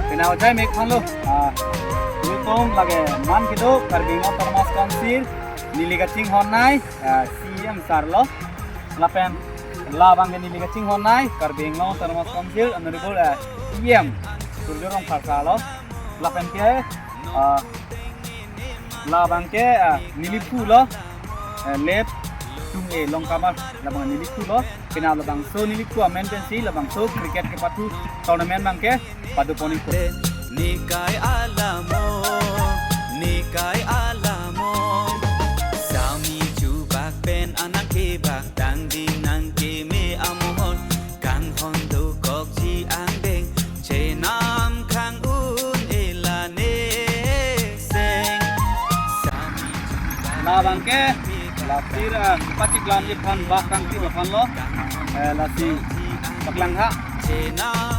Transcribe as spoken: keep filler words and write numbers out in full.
Pina ojai mek phanlo. Ah, nelitum lake man kedo Karbi Anglong Autonomous Council neli kachinghon nei, ah, C E M sir lo. Lapen labang ke neli kachinghon nei Karbi Anglong Autonomous Council Honorable, ah, E M Surjya Rongphar sir lo. Lapen ke, ah, labang ke, ah, neliphu lo, eh, late Tung-e Longkamar, labang neliphu lo. Pina labangso neliphu amen pensi labangso cricket kepathu tournament abang ke padu pon ikpo. Nikai alamo, nikai alamo, sami chubak pen anak kebak, tangding nangkeme amohor, kanghon dokokji angdeng, chenam khang un-e la neseng. Sami chubak labang ke, la pira pachiklam iphan bak kangti aphan lo. Eh, lasi paklang ha. Chenam